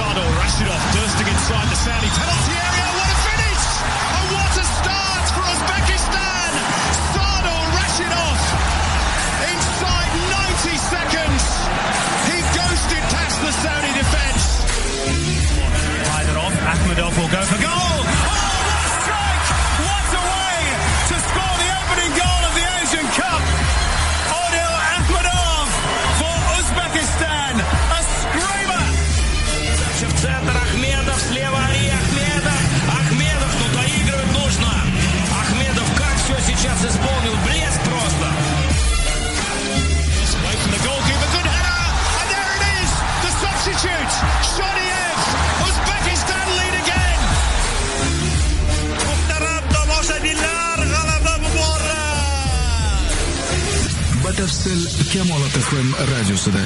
Sardor Rashidov bursting inside the Saudi penalty area. What a finish! And what a start for Uzbekistan! Sardor Rashidov inside 90 seconds. He ghosted past the Saudi defence. Haidarov, Akhmedov will go for goal. Oh, what a strike! What a way to score the opening goal of the Asian Cup! Odil Akhmedov for Uzbekistan. A screamer! В центр Ахмедов, слева Али Ахмедов. Ахмедов, ну доигрывать нужно. Ахмедов как все сейчас исполнил, блеск просто. Away from the goalkeeper, good header, and there it is, the substitute, Shodiev, Uzbekistan lead again. Muhtaram tomoshabinlar, g'alaba muborak! Batafsil Kamolot FM radiosida.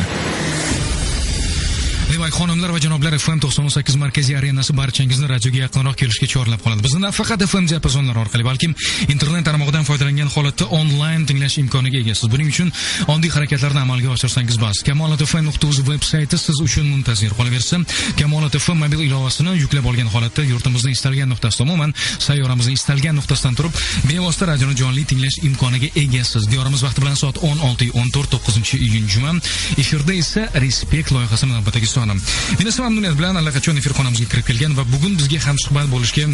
Demak, xonimlar va janoblar, FM 98 markaziy arenasi barchangizni radioga yaqinroq kelishga chorlab qoladi. Bizni nafaqat FM diapazonlari orqali, balkim internet tarmog'idan foydalangan holatda onlayn tinglash imkoniga egasiz. Buning uchun oddiy harakatlarni amalga oshirsangiz bas. Kamolot.fm.uz veb sayti siz uchun muntazir. Qolaversa, Kamolot FM mobil ilovasini yuklab olgan holatda yurtimizning istalgan nuqtasida, umuman sayyoramizning istalgan nuqtasidan turib, bevosita radioni jonli tinglash imkoniga egasiz. Diyorimiz vaqti bilan soat 16:14, 9-iyun juma. Efirda esa Respekt loyihasining navbatdagi soni. Men esa mamnuniyat bilan allaqachon efir xonamizga kirib kelgan va bugun bizga hamsuhbat bo'lishga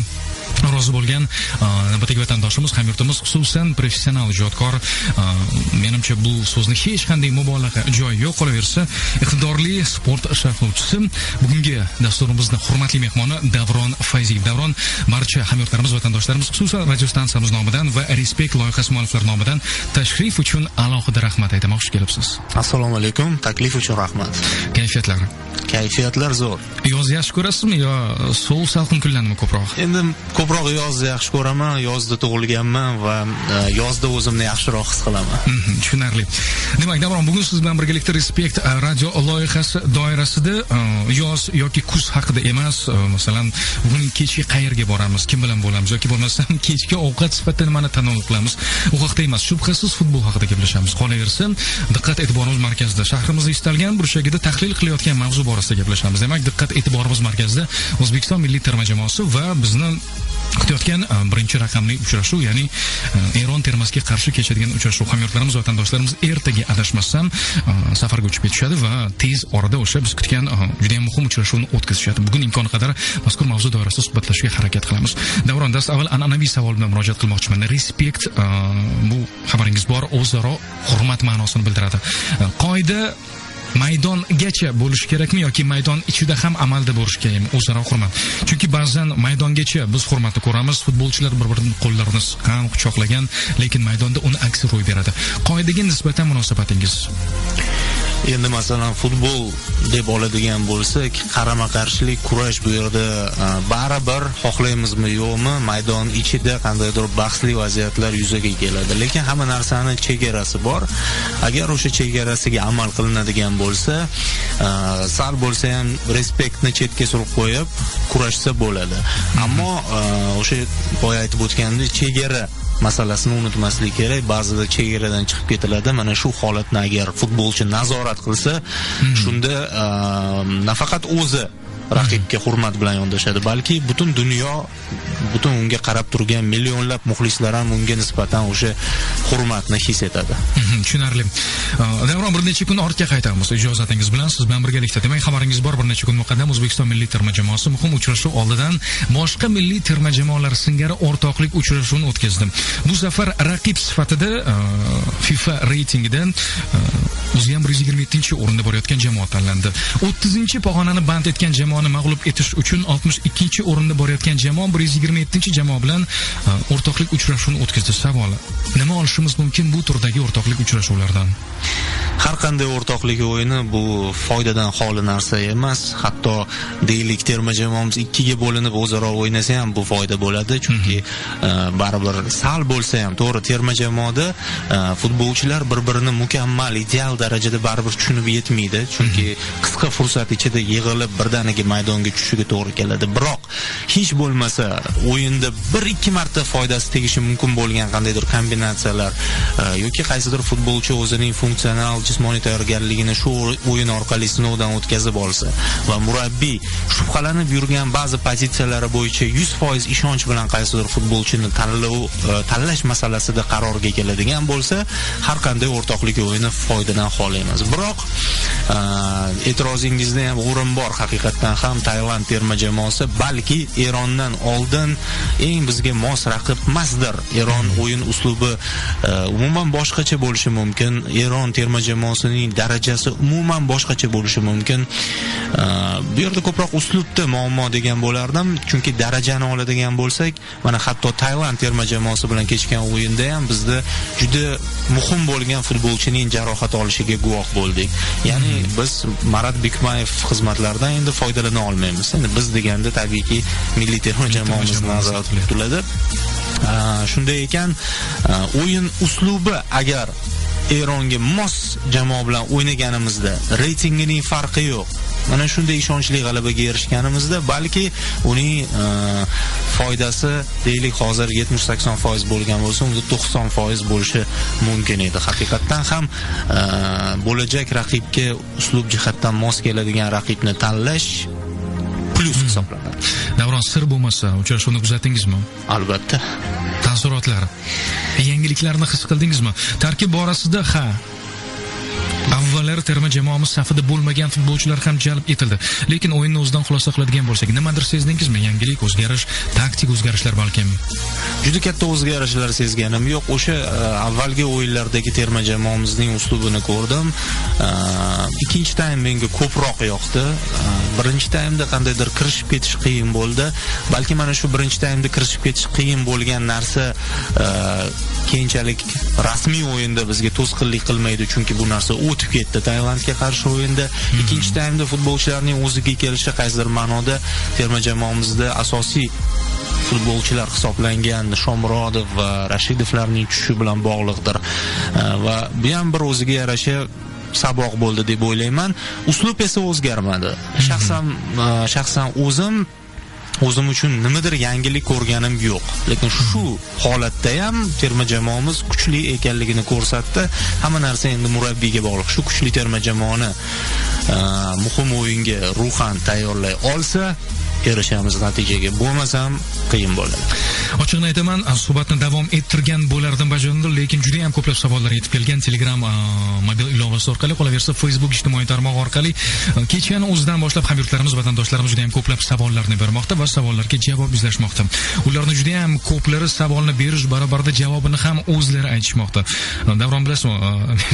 rozi bo'lgan navbatdagi vatandoshimiz, hamyurtimiz, xususan professional ijodkor, menimcha bu so'zni hech qanday mubolag'a joyi yo'q, qolaversa iqtidorli sport sharhlovchisi, bugungi dasturimizning hurmatli mehmoni Davron Fayziyev. Davron, barcha hamyurtlarimiz, vatandoshlarimiz, xususan radio stansiyamiz nomidan va Respekt loyihasi mualliflari nomidan tashrif uchun alohida rahmat aytaman. Xush kelibsiz. Assalomu alaykum, taklif uchun rahmat. Kayfiyatlar? Kayfiyatlar zo'r. Yoz yaxshi ko'rasizmi yo sovuq salqin kunlarnimi ko'proq? Endi ko'proq yozni yaxshi ko'raman, yozda tug'ilganman va yozda o'zimni yaxshiroq his qilaman. Tushunarli. Demak, Davron, bugun siz bilan birgalikda Respekt radio loyihasi doirasida yoz yoki kuz haqida emas, masalan, bugun kechki qayerga boramiz, kim bilan bo'lamiz yoki bo'lmasam kechki ovqat sifatida nimani tanovul qilamiz, u haqida emas, shubhasiz futbol haqida gaplashamiz. Qolaversa, diqqat e'tiborimiz markazida shahrimizning istalgan burchagida tahlil qilayotgan mavzu borasida gaplashamiz. Demak, diqqat e'tiborimiz markazida O'zbekiston milliy terma jamoasi va bizni kutayotgan birinchi raqamli uchrashuv, ya'ni Eron termasiga qarshi kechadigan uchrashuv. Hamyurtlarimiz, vatandoshlarimiz ertaga adashmasam safarga uchib ketishadi va tez orada o'sha biz kutgan juda ham muhim uchrashuvni o'tkazishadi. Bugun imkon qadar mazkur mavzu doirasida suhbatlashishga harakat qilamiz. Davron, dastavval an'anaviy savol bilan murojaat qilmoqchiman. Respekt, bu xabaringiz bor, o'zaro hurmat ma'nosini bildiradi. Qoida maydongacha bo'lishi kerakmi yoki maydon ichida ham amalda bo'lishi kerakmi o'zaro hurmat? Chunki ba'zan maydongacha biz hurmatni ko'ramiz, futbolchilar bir-birining qo'llarini siqqan, quchoqlagan, lekin maydonda uni aksi ro'y beradi. Qoidaga nisbatan munosabatingiz? Endi masalan futbol deb oladigan bo'lsak, qarama-qarshilik, kurash bu yerda baribir xohlaymizmi yo'qmi, maydon ichida qandaydir bahsli vaziyatlar yuzaga keladi. Lekin hamma narsani chegarasi bor. Agar o'sha chegarasiga amal qilinadigan bo'lsa, sal bo'lsa ham respektni chetga surib qo'yib kurashsa bo'ladi. Ammo o'sha boya aytib o'tganimdek, chegara masalasini unutmaslik kerak. Ba'zida chegaradan chiqib ketiladi. Mana shu holatni agar futbolchi nazorat qilsa, shunda nafaqat o'zi raqibga hurmat bilan yondashadi, balki butun dunyo, butun unga qarab turgan millionlab muxlislar ham unga nisbatan o'sha hurmatni his etadi. Tushunarli. Davron, bir necha kun ortga qaytamiz ijozatingiz bilan, siz bilan birgalikda. Demak, xabaringiz bor, bir necha kun muqaddam O'zbekiston milliy terma jamoasi muhim uchrashuv oldidan boshqa milliy terma jamoalar singari o'rtoqlik uchrashuvini o'tkazdi. Bu safar raqib sifatida FIFA reytingida o'zi ham 127-o'rinda borayotgan jamoa tanlandi. 30-pog'onani band etgan jamoani mag'lub etish uchun 62-o'rinda borayotgan jamoa 127-jamoa bilan o'rtoqlik uchrashuvini o'tkazdi. Savol: nima olishimiz mumkin bu turdagi o'rtoqlik uchrashuvlardan? Har qanday o'rtoqlik o'yini bu foydadan xoli narsa emas. Hatto deylik terma jamoamiz ikkiga bo'linib o'zaro o'ynasa ham bu foyda bo'ladi, chunki baribir sal bo'lsa ham to'g'ri terma jamoada futbolchilar bir-birini mukammal ideal darajada baribir tushunib yetmaydi, chunki qisqa fursat ichida yig'ilib birdaniga maydonga tushishiga to'g'ri keladi. Biroq hech bo'lmasa o'yinda 1-2 marta foydasi tegishi mumkin bo'lgan qandaydir kombinatsiyalar yoki qaysidir futbolchi o'zining funksional jismoniy tayyorgarligini shu o'yin orqali sinovdan o'tkazib olsa va murabbiy shubhalanib yurgan ba'zi pozitsiyalari bo'yicha 100% ishonch bilan qaysidir futbolchini tanlash masalasida qarorga keladigan bo'lsa, har qanday o'rtoqlik o'yini foydadan xoli emas. Biroq e'tirozingizda ham o'rin bor. Haqiqatdan ham Tailand terma jamoasi balki Erondan oldin eng bizga mos raqib emasdir. Eron o'yin uslubi umuman boshqacha bo'lishi mumkin. Eron terma jamoasining darajasi umuman boshqacha bo'lishi mumkin. Bu yerda ko'proq uslubda muammo degan bo'lardim, chunki darajani oladigan bo'lsak, mana hatto Tailand terma jamoasi bilan kechgan o'yinda ham bizda juda muhim bo'lgan futbolchining jarohat olishiga guvoh bo'ldik. Ya'ni biz Marat Bikmayev xizmatlaridan endi foydalana olmaymiz. Endi biz deganda tabiiyki milliy terma jamoamiz nazarda tutiladi. Shunday ekan, o'yin uslubi agar Eronga mos jamoa bilan o'ynaganimizda reytingining farqi yo'q. Mana shunday ishonchli g'alabaga erishganimizda balki uning foydasi deylik hozir 70-80% bo'lgan bo'lsa, unda 90% bo'lishi mumkin edi. Haqiqatdan ham bo'lajak raqibga uslub jihatdan mos keladigan raqibni tanlash plyus hisoblanadi. Davron, sir bo'lmasa, uchrashuvni kuzatdingizmi? Albatta. Taassurotlar, yangiliklarni his qildingizmi? Tarkib borasida ha, avvallari terma jamoamiz safida bo'lmagan futbolchilar ham jalb etildi. Lekin o'yinni o'zidan xulosa qiladigan bo'lsak, nimadir sezdingizmi? Yangilik, o'zgarish, taktik o'zgarishlar balkim? Juda katta o'zgarishlar sezganim yo'q. O'sha avvalgi o'yinlardagi terma jamoamizning uslubini ko'rdim. Ikkinchi taym menga ko'proq yoqdi. Birinchi taymda qandaydir kirishib ketish qiyin bo'ldi. Balki mana shu birinchi taymda kirishib ketish qiyin bo'lgan narsa keyinchalik rasmiy o'yinda bizga to'sqinlik qilmaydi, chunki bu narsa o'tib ketdi Tailandga qarshi o'yinda. Ikkinchi taymda futbolchilarning o'ziga kelishi qaysidir ma'noda terma jamoamizda asosiy futbolchilar hisoblangan Shomurodov va Rashidovlarning tushishi bilan bog'liqdir. Va bu ham bir o'ziga yarasha saboq bo'ldi deb o'ylayman. Uslub esa o'zgarmadi. Shaxsan o'zim uchun nimadir yangilik ko'rganim yo'q. Lekin shu holatda ham terma jamoamiz kuchli ekanligini ko'rsatdi. Hamma narsa endi murabbiyga bog'liq. Shu kuchli terma jamoani muhim o'yinga ruhan tayyorlay olsa, erishamiz natijaga. Bo'lmasam qiyin bo'ladi. Ochig'ini aytaman, suhbatni davom ettirgan bo'lardim bajonidil, lekin juda ham ko'plab savollar yetib kelgan Telegram mobil ilovasi orqali, qolaversa Facebook ijtimoiy tarmog'i orqali. Kechani o'zidan boshlab hamyurtlarimiz, vatandoshlarimiz juda ham ko'plab savollarni bermoqda va savollarga javob izlashmoqda. Ularni juda ham ko'plari savolni berish barobarida javobini ham o'zlari aytishmoqda. Davron, bilasizmi,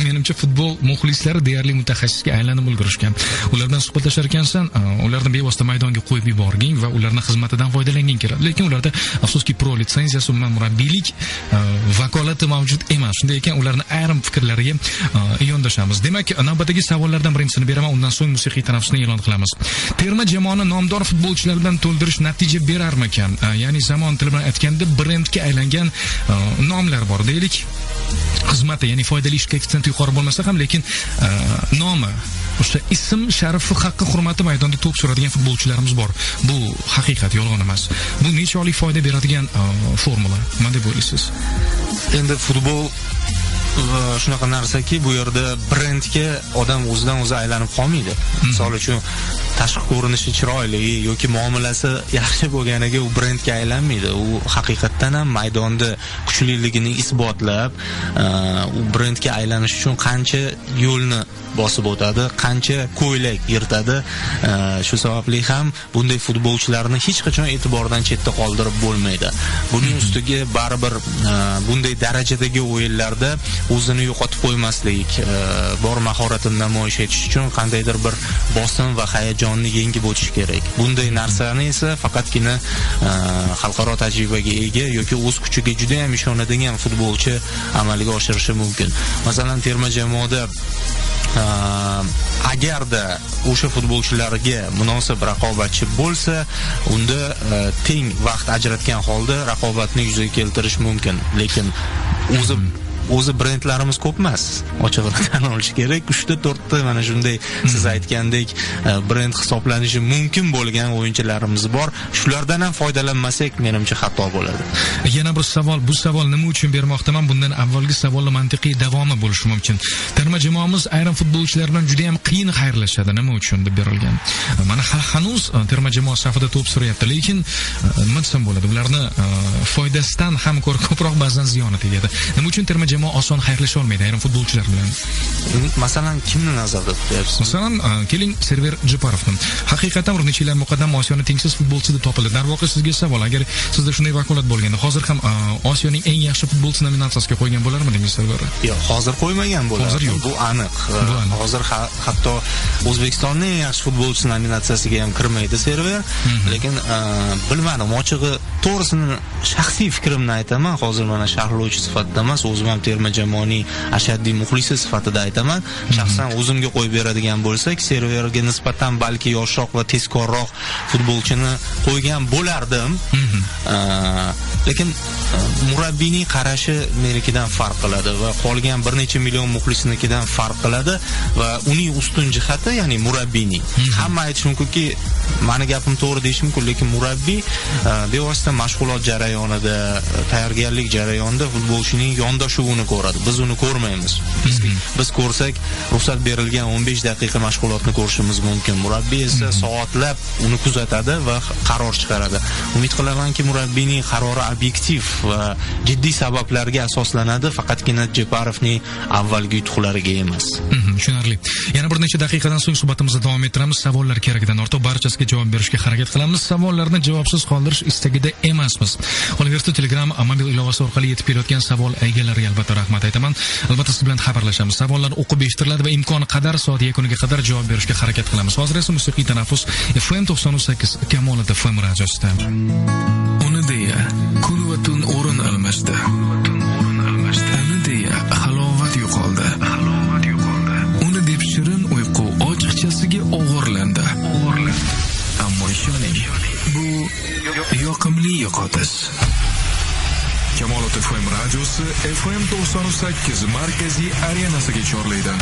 menimcha futbol muxlislari deyarli mutaxassisga aylanib ulgurishgan. Ular bilan suhbatlashar ekansan, ularni bevosita maydonga qo'yib yuborging va ularning xizmatidan foydalanging kerak. Lekin ularda afsuski pro litsenziyasi, umuman murabbiylik vakolati mavjud emas. Shunday ekan, ularni ayrim fikrlariga yondashamiz. Demak, navbatdagi savollardan birinchisini beraman, undan so'ng musiqiy tanaffusni e'lon qilamiz. Terma jamoani nomdor futbolchilar bilan to'ldirish natija berarmikan? Ya'ni zamon tili bilan aytganda brendga aylangan nomlar bor, deylik. Xizmati, ya'ni foydali ish koeffitsiyenti yuqori bo'lmasa ham, lekin nomi, o'sha ism, sharifi, haqqi, hurmati maydonda to'p suradigan futbolchilarimiz bor. Bu haqiqat, yolg'on emas. Bu nechog'lik foyda beradigan formula? Nima deb o'ylaysiz? Endi futbol shunaqa narsaki, bu yerda brendga odam o'zidan o'zi aylanib qolmaydi. Misol uchun, tashqi ko'rinishi chiroyli yoki muomalasi yaxshi bo'lganiga u brendga aylanmaydi. U haqiqatdan ham maydonda kuchliligini isbotlab, u brendga aylanish uchun qancha yo'lni bosib o'tadi, qancha ko'ylak yirtadi. Shu sababli ham bunday futbolchilarni hech qachon e'tibordan chetda qoldirib bo'lmaydi. Buning ustiga baribir bunday darajadagi o'yinlarda o'zini yo'qotib qo'ymaslik, bor mahoratini namoyish etish uchun qandaydir bir bosim va hayajonni yengib o'tish kerak. Bunday narsani esa faqatgina xalqaro tajribaga ega yoki o'z kuchiga juda ham ishonadigan futbolchi amalga oshirishi mumkin. Masalan, terma jamoada agarda o'sha futbolchilarga munosib raqobatchi bo'lsa, unda teng vaqt ajratgan holda raqobatni yuzaga keltirish mumkin. Lekin o'zi O'zi brendlarimiz ko'p emas, ochig'ini tan olish kerak. 3 ta 4 ta mana shunday siz aytgandek brend hisoblanishi mumkin bo'lgan o'yinchilarimiz bor. Shulardan ham foydalanmasak, menimcha xato bo'ladi. Yana bir savol, bu savol nima uchun bermoqdaman? Bundan avvalgi savolning mantiqiy davomi bo'lishi mumkin. Terma jamoamiz ayrim futbolchilar bilan juda ham qiyin xayrlashadi, nima uchun deb berilgan. Mana hanuz terma jamoa safida to'p suryapti, lekin nima desam bo'ladi? Ularni foydasidan ham ko'ra ko'proq ba'zan ziyoni tegadi. Nima uchun terma jamoa oson xayrlasha olmaydi ayrim futbolchilar bilan? Masalan, kimni nazarda tutyapsiz? Masalan, keling Server Jeparovni. Haqiqatan bir necha yillar muqaddam Osiyoning tengsiz futbolchisi deb topildi. Darvoqe sizga savol, agar sizda shunday vakolat bo'lganda, hozir ham Osiyoning eng yaxshi futbolchisi nominatsiyasiga qo'ygan bo'larmidingiz Serverni? Yo'q, hozir qo'ymagan bo'lardim. Bu aniq. Hozir hatto O'zbekistonning eng yaxshi futbolchisi nominatsiyasiga ham kirmaydi Server. Lekin bilmadim, ochig'i to'g'risini shaxsiy fikrimni aytaman. Hozir mana sharhlovchi sifatida emas, o'zim ham terma jamoaning ashaddiy muxlisi sifatida aytaman. Shaxsan o'zimga qo'yib beradigan bo'lsak, Serverga nisbatan balki yoshroq va tezkorroq futbolchini qo'ygan bo'lardim. Lekin murabbiyning qarashi menikidan farq qiladi va qolgan bir necha million muxlisnikidan farq qiladi va uning ustun jihati, ya'ni murabbiyning. Hamma aytishi mumkinki, meni gapim to'g'ri deyish mumkin, lekin murabbiy bevosita mashg'ulot jarayonida, tayyorgarlik jarayonida futbolchining yondashuvini ko'radi. Biz uni ko'rmaymiz. Biz ko'rsak, ruxsat berilgan 15 daqiqa mashg'ulotni ko'rishimiz mumkin. Murabbiy esa soatlab uni kuzatadi va qaror chiqaradi. Umid qilamanki, murabbiyning qarori obyektiv va jiddiy sabablarga asoslanadi, faqatgina Jeparovning avvalgi yutuqlariga emas. Tushunarli. Yana bir necha daqiqadan so'ng suhbatimizni davom ettiramiz. Savollar keragidan ortiq, barchasiga javob berishga harakat qilamiz. Savollarni javobsiz qoldirish istagida emasmiz. Qolaversa, Telegram mobil ilovasi orqali yetib kelayotgan savol egalariga albatta rahmat aytaman. Albatta siz bilan xabarlashamiz. Savollar o'qib eshittiriladi va imkoni qadar soat yakuniga qadar javob berishga harakat qilamiz. Hozir esa musiqiy tanaffus FM 98 Kamolot FM radiosida. Uni deya kun va tun o'rin almashdi. Uni deya halovat yo'qoldi. Uni deb shirin uyqu ochiqchasiga o'g'irlandi. Ammo ishoning, bu yoqimli yo'qotish. Kamolot FM radiosi FM 98 markaziy arenasiga chorlaydi.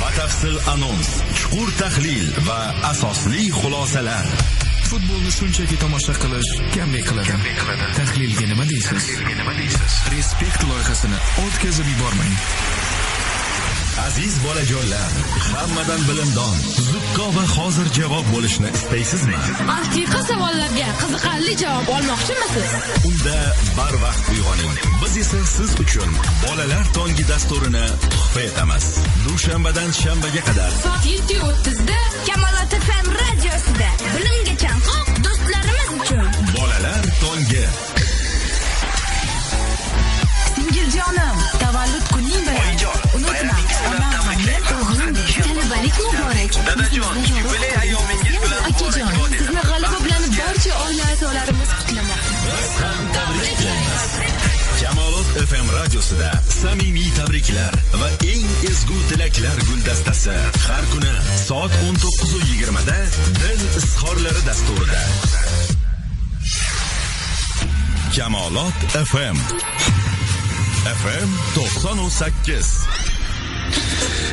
Batafsil anons, chuqur tahlil va asosli xulosalar. Futbolni shunchaki tomosha qilish kamlik qiladi. Tahlilga nima deysiz? Respekt loyihasini o'tkazib yubormang. Aziz bolajonlar, hammadan bilimdon, zukko va hozir javob bo'lishni istaysizmi? Haqiqiy savollarga qiziqarli javob olmoqchimisiz? Unda barvaqt uyg'oning. Biz esa siz uchun Bolalar tongi dasturini tuhfa etamiz. Dushanbadan shanbaga qadar soat 7:30 da Kamolot FM radiosida bilimga chanqoq do'stlarimiz uchun Bolalar tongi. Singiljonim, tavallud kuning bilan. Unutma, onam ham men o'g'limdek. Talabalik muborak. Dadajon, yubiley ayyomingiz bilan. Akajon, sizni g'alaba bilan barcha oila a'zolarimiz qutlamoqda. Biz ham tabriklaymiz. Kamolot FM radiosida samimiy tabriklar va eng ezgu tilaklar guldastasi har kuni soat 19:20 da Dil izhorlari dasturida. Kamolot FM FM 98.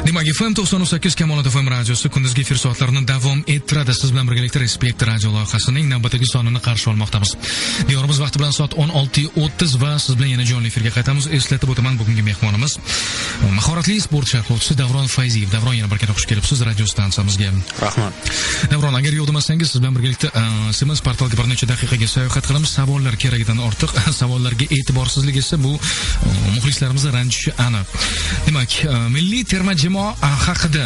Demak, FM 98 Kamolot FM radiosi kunduzgi efir soatlarini davom ettiradi. Siz bilan birgalikda Respekt radio loyihasining navbatdagi sonini qarshi olmoqdamiz. Diyorimiz vaqti bilan soat 16:30 va siz bilan yana jonli efirga qaytamiz. Eslatib o'taman, bugungi mehmonimiz mahoratli sport sharhlovchisi Davron Fayziyev. Davron, yana bir karra xush kelibsiz radio stansiyamizga. Rahmat. Davron, agar yo'q demasangiz, siz bilan birgalikda SMS portalga bir necha daqiqaga sayohat qilamiz. Savollar keragidan ortiq, savollarga e'tiborsizlik esa bu muxlislarimizni ranjishi aniq. Demak, milliy terma jamoa haqida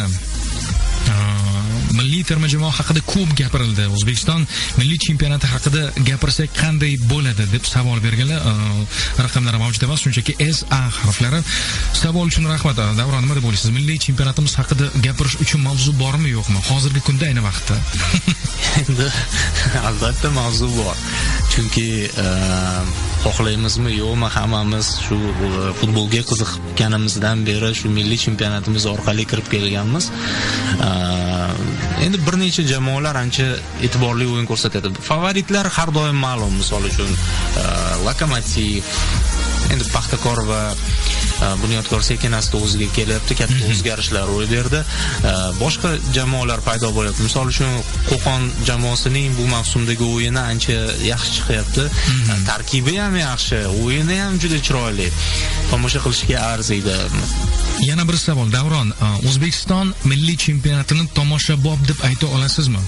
milliy terma jamoa haqida ko'p gapirildi. O'zbekiston milliy chempionati haqida gapirsak qanday bo'ladi deb savol berganlar. Raqamlar mavjud emas, shunchaki SA harflari. Savol uchun rahmat. Davron, nima deb o'ylaysiz? Milliy chempionatimiz haqida gapirish uchun mavzu bormi, yo'qmi? Hozirgi kunda, ayni vaqtda. Endi albatta mavzu bor. Chunki xohlaymizmi, yo'qmi, hammamiz shu futbolga qiziqqanimizdan beri shu milliy chempionatimiz orqali kirib kelganmiz. Endi bir necha jamoalar ancha e'tiborli o'yin ko'rsatadi. Favoritlar har doim ma'lum, misol uchun Lokomotiv, endi Paxtakor va Bunyodkor sekin asta o'ziga kelyapti, katta o'zgarishlar ro'y berdi. Boshqa jamoalar paydo bo'lyapti. Misol uchun Qo'qon jamoasining bu mavsumdagi o'yini ancha yaxshi chiqyapti. Tarkibi ham yaxshi, o'yini ham juda chiroyli. Tomosha qilishga arziydi. Yana bir savol, Davron, O'zbekiston milliy chempionatini tomoshabob deb ayta olasizmi?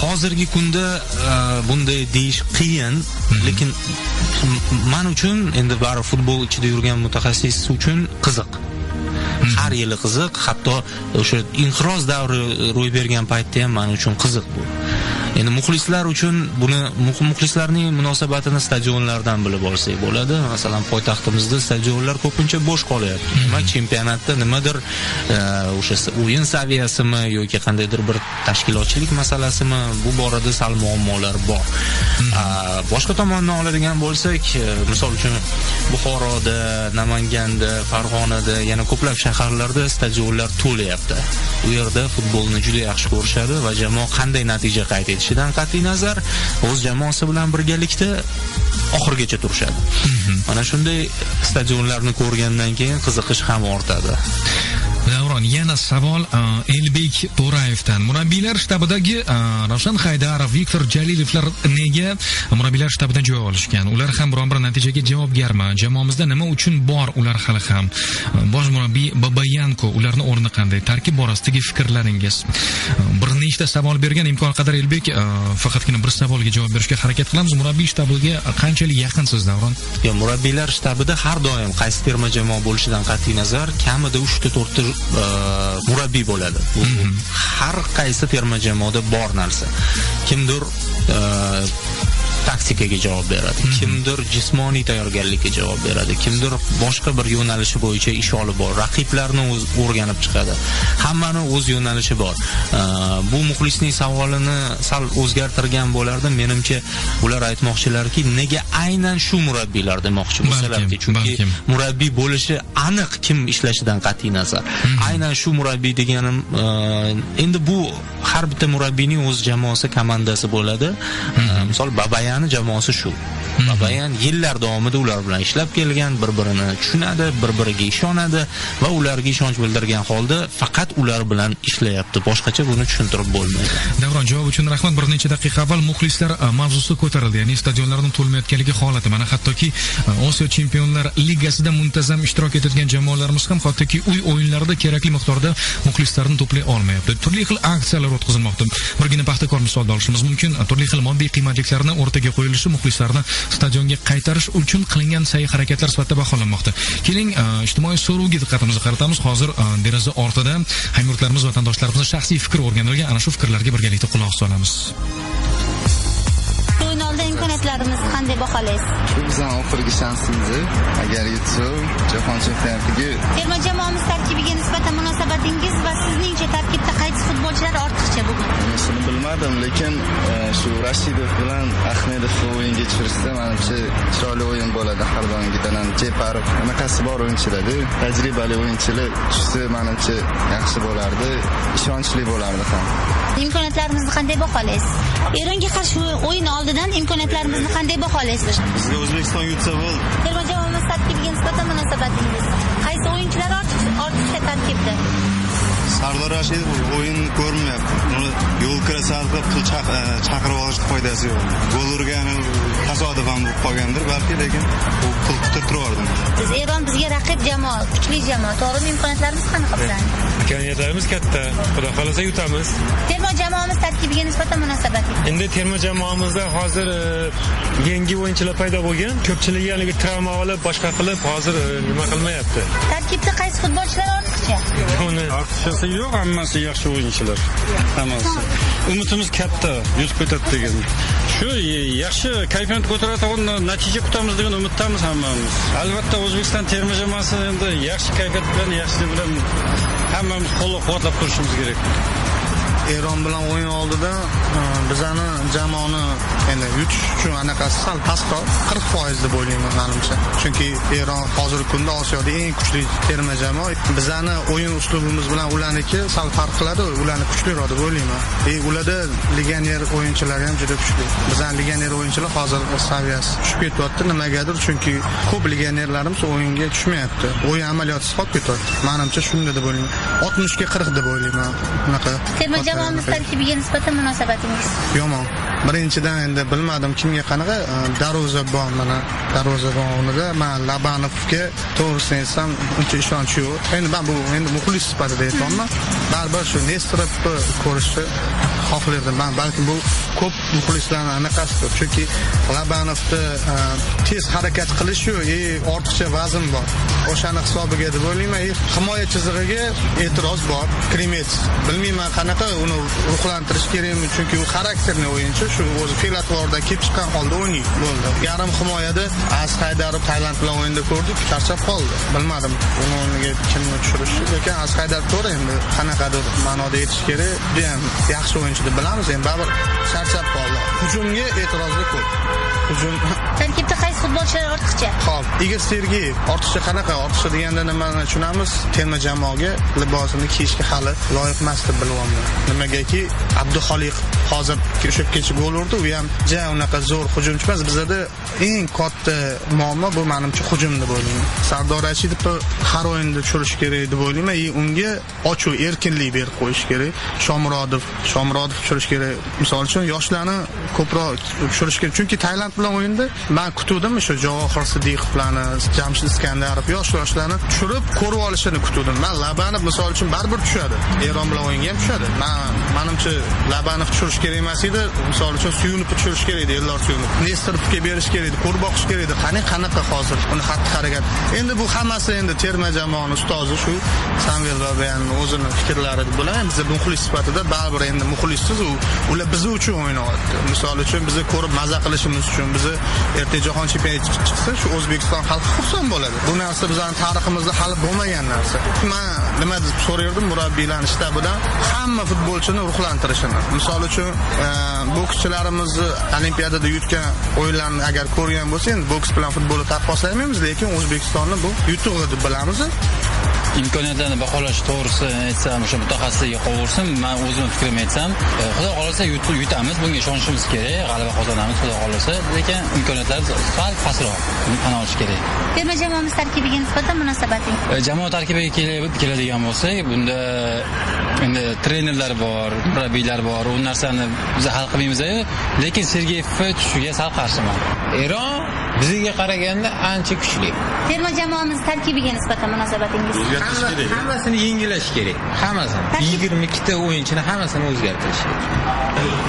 Hozirgi kunda bunday deyish qiyin, lekin men uchun endi bari futbol ichida yurgan mutaxassis uchun qiziq. Har yili qiziq, hatto o'sha inqiroz davri ro'y bergan paytda ham men uchun qiziq bu. Endi muxlislar uchun buni muxlislarning munosabatini stadionlardan bilib olsak bo'ladi. Masalan, poytaxtimizda stadionlar ko'pincha bo'sh qolyapti. Demak, chempionatda nimadir o'sha o'yin saviyasimi yoki qandaydir bir tashkilotchilik masalasimi, bu borada sal muammolar bor. Boshqa tomondan oladigan bo'lsak, misol uchun Buxoroda, Namanganda, Farg'onada, yana ko'plab shaharlarda stadionlar to'layapti. U yerda futbolni juda yaxshi ko'rishadi va jamoa qanday natija qayd etishidan qat'iy nazar o'z jamoasi bilan birgalikda oxirigacha turishadi. Mana shunday stadionlarni ko'rgandan keyin qiziqish ham ortadi. Davron, yana savol Elbek To'rayevdan. Murabbiylar shtabidagi Ravshan Haydarov, Viktor Jalilovlar nega murabbiylar shtabidan joy olishgan? Ular ham biron bir natijaga javobgarmi? Jamoamizda nima uchun bor ular hali ham? Bosh murabbiy Babayanko, ularning o'rni qanday? Tarkib borasidagi fikrlaringiz. Bir nechta savol bergan, imkon qadar Elbek faqatgina bir savolga javob berishga harakat qilamiz. Murabbiy shtabiga qanchalik yaqinsiz, Davron? Yo, murabbiylar shtabida har doim qaysi terma jamoa bo'lishidan qat'iy nazar kamida 3 ta 4 ta murabbiy bo'ladi. Bu har qaysi terma jamoada bor narsa. Kimdir taktikaga javob beradi, kimdir jismoniy tayyorgarlikka javob beradi, kimdir boshqa bir yo'nalishi bo'yicha ish olib bor, raqiblarni o'z o'rganib chiqadi. Hammani o'z yo'nalishi bor. Bu muxlisning savolini sal o'zgartirgan bo'lardim. Menimcha, ular aytmoqchilarki, nega aynan shu murabbiylar demoqchi bo'lsalarki, chunki murabbiy bo'lishi aniq kim ishlashidan qat'iy nazar. Aynan shu murabbiy deganim, endi bu har bitta murabbiyning o'z jamoasi, komandasi bo'ladi. Misol Babayan jamoasi shu. Babayan yillar davomida ular bilan ishlab kelgan, bir-birini tushunadi, bir-biriga ishonadi va ularga ishonch bildirgan holda faqat ular bilan ishlayapti. Boshqacha buni tushuntirib bo'lmaydi. Davron, javob uchun rahmat. Bir necha daqiqa avval muxlislar mavzusi ko'tarildi, ya'ni stadionlarning to'lmayotganligi holati. Mana hattoki Osiyo Chempionlar Ligasida muntazam ishtirok etadigan jamoalarimiz ham hattoki uy o'yinlarida kerakli miqdorda muxlislarni to'play olmayapti. Turli xil aksiyalar o'tkazilmoqda. Birgina Paxtakor misolda olishimiz mumkin. Turli xil moddiy qiymatliklarni o'rtaga qo'yilishi muxlislarni stadionga qaytarish uchun qilingan sa'y harakatlar sifatida baholanmoqda. Keling, ijtimoiy so'rovga diqqatimizni qaratamiz. Hozir deraza ortida hamyurtlarimiz, vatandoshlarimizning shaxsiy fikri o'rganilgan. Ana shu fikrlarga birgalikda quloq solamiz. O'yin oldi imkoniyatlarimizni qanday baholaysiz? Shu bizning oxirgi shansimiz. Agar yutsak, jahon chempionatiga. Terma jamoamiz tarkibiga nisbatan munosabatingiz va sizningcha tarkibda qaysi futbolchilar ortiqcha bugun? Shuni bilmadim, lekin shu Rashidov bilan Ahmedov o'yinga tushirsa, menimcha chiroyli o'yin bo'ladi. Har doimgidan ham Jeparov anaqasi bor o'yinchilar-da, tajribali o'yinchilar tushsa, menimcha yaxshi bo'lardi, ishonchli bo'lardi ham. Imkoniyatlarimizni qanday baholaysiz? Eronga qarshi o'yin oldidan imkoniyatlarimizni qanday baholaysiz? Bizga O'zbekiston yutsa bo'ldi. Terma jamoamiz tarkibiga nisbatan munosabatingiz? Qaysi o'yinchilar ortiqcha tarkibda? Sardor Rashidov o'yin ko'rinmayapti. Uni yo'l kirasal qilib pul chaqirib olishning foydasi yo'q. Gol urgani tasodifan bo'lib qolgandir balki, lekin u pul kutirib yubordi. Biz Eron bizga raqib jamoa, kuchli jamoa. To'g'rimi, imkoniyatlarimiz qanaqa bizning? Imkoniyatlarimiz katta. Xudo xolasa yutamiz. Terma jamoamiz tarkibiga nisbatan munosabatingiz? Endi terma jamoamizda hozir yangi o'yinchilar paydo bo'lgan. Ko'pchiligi haligi travma olib, boshqa qilib hozir nima qilmayapti. Tarkibda qaysi futbolchilar ortiqcha? Uni ortiqchasi yo'q, hammasi yaxshi o'yinchilar. Hammasi. Umidimiz katta, yutib ketadi degan. Shu yaxshi kayfiyat ko'taradigan natija kutamiz degan umiddamiz hammamiz. Albatta O'zbekiston terma jamoasi endi yaxshi kayfiyat bilan, yaxshi bilan hammamiz qo'llab-quvvatlab turishimiz kerak. Eron bilan o'yin oldida bizani jamoani endi yutish uchun anaqasi sal pastroq, 40% deb o'ylayman menimcha. Chunki Eron hozirgi kunda Osiyoda eng kuchli terma jamoa. Bizani o'yin uslubimiz bilan ularniki sal farq qiladi, ularni kuchliroq deb o'ylayman. Ularda legioner o'yinchilari ham juda kuchli. Bizani legioner o'yinchilar hozir saviyasi tushib ketyapti. Nimagadir? Chunki ko'p legionerlarimiz o'yinga tushmayapti. O'yin amaliyotisiz qolib ketyapti. Menimcha shunda deb o'ylayman. 60ga 40 deb o'ylayman. Unaqa. Terma jamoamiz tarkibiga nisbatan munosabatingiz? Yomon. Birinchidan endi bilmadim kimga qanaqa, darvozabon, mana darvozabon o'rnida men Labanovga to'g'risini aytsam uncha ishonch yo'q. Endi men bu endi muxlis sifatida aytyapman. Baribir shu Nesterovni ko'rishni xohlardim. Men balki bu ko'p muxlislarning anaqasidir. Chunki Labanovni tez harakat qilishi ortiqcha vazn bor. O'shani hisobiga deb o'ylayman. Himoya chizig'iga e'tiroz bor. Krimets bilmayman qanaqa uni ruhlantirish kerakmi, chunki u xarakterli o'yinchi, shu o'zi fe'l-atvordan kelib chiqqan holda o'ynaydi. Bo'ldi. Yarim himoyada Az Haydarov Tailand bilan o'yinda ko'rdik, charchab qoldi. Bilmadim uni o'rniga kimni tushirishi, lekin Az Haydarov to'g'ri endi qanaqadir ma'noda aytish kerak, juda ham yaxshi o'yinchi deb bilamiz, endi baribir charchab qoldi. Hujumga e'tirozlar ko'p. Hujum tarkibda qaysi futbolchilar ortiqcha? Xo'p, Igor Sergeyev ortiqcha qanaqa? Ortiqcha deganda nimani tushunamiz? Terma jamoaga libosini kiyishga hali loyiq emas deb bilyapman. Nimagaki Abduxoliq hozir o'sha kecha gol urdi, u ham ja unaqa zo'r hujumchi emas. Bizda eng katta muammo bu menimcha hujum deb o'ylayman. Sardor Rashidovni har o'yinda tushirish kerak deb o'ylayman. Unga ochiq erkinlik berib qo'yish kerak. Shomurodov tushirish kerak. Misol uchun yoshlarni ko'proq tushirish kerak. Chunki Tailand bilan o'yinda men kutuvdim o'sha Javohir Sidiqovlarni, Jamshid Iskandarov yoshlarni tushirib ko'rib olishini kutuvdim. Men Labanov misol uchun baribir tushadi. Eron bilan o'yinga ham tushadi. Menimcha Labanov tushirish kerak emas edi. Misol uchun Suyunov tushirish kerak edi, Eldor Suyunov. Nesterovga berish kerak edi, ko'rib boqish kerak edi. Qani qanaqa hozir uni xatti-harakat. Endi bu hammasi endi terma jamoaning ustozi shu Samvel Babayanning o'zini fikrlari deb bilaman. Biz muxlis sifatida baribir endi muxlissiz ular biz uchun o'ynayapti. Misol uchun bizni ko'rib maza qilishimiz uchun bizni erta jahon chempionati chiqsa, shu O'zbekiston xalqi xursand bo'ladi. Bu narsa bizning tariximizda hali bo'lmagan narsa. Men nima deb so'raydim murabbiylarning shtabidan, hamma futbolchini ruhlantirishini. Misol uchun bokschilarimizni olimpiadada yutgan o'yinlarni agar ko'rgan bo'lsa, endi boks bilan futbolni taqqoslamaymiz, lekin O'zbekistonni bu yutug'i deb bilamiz. Imkoniyatlarni baholash to'g'risi aytsam, o'sha mutaxassisga qolursin. Men o'zim fikrimni aytsam, Xudo xohlasa yutamiz, bunga ishonishimiz kerak, g'alaba qozonamiz, Xudo xohlasa, lekin imkoniyatlar sal pastroq, buni tan olish kerak. Terma jamoamiz tarkibiga nisbatan munosabating? Jamoa tarkibiga keladigan bo'lsak, bunda endi trenerlar bor, murabbiylar bor, u narsani biz hal qilmaymiz, lekin Sergeyevni tushishiga sal qarshiman. Eron bizga qaraganda ancha kuchli. Terma jamoamiz tarkibiga nisbatan munosabatingiz? Hammasini yengilash kerak. Hammasini. 22 ta o'yinchini hammasini o'zgartirish kerak.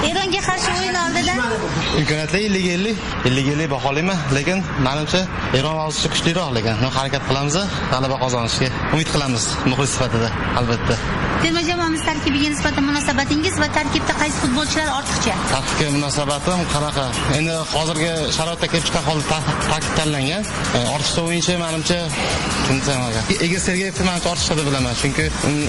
Eronga qarshi o'yin oldidan imkoniyatlar 50-50, 50-50 baholayman, lekin menimcha Eron hozircha kuchliroq, lekin harakat qilamiz, g'alaba qozonishga umid qilamiz muxlis sifatida albatta. Terma jamoamiz tarkibiga nisbatan munosabatingiz va tarkibda qaysi futbolchilar ortiqcha? Tarkibga munosabatim qanaqa? Endi hozirgi sharoitda kelib chiqqan holda tarkib tanlangan. Ortiqcha o'yinchi menimcha kim desam, Igor Sergeyevni men ortiqcha deb bilaman, chunki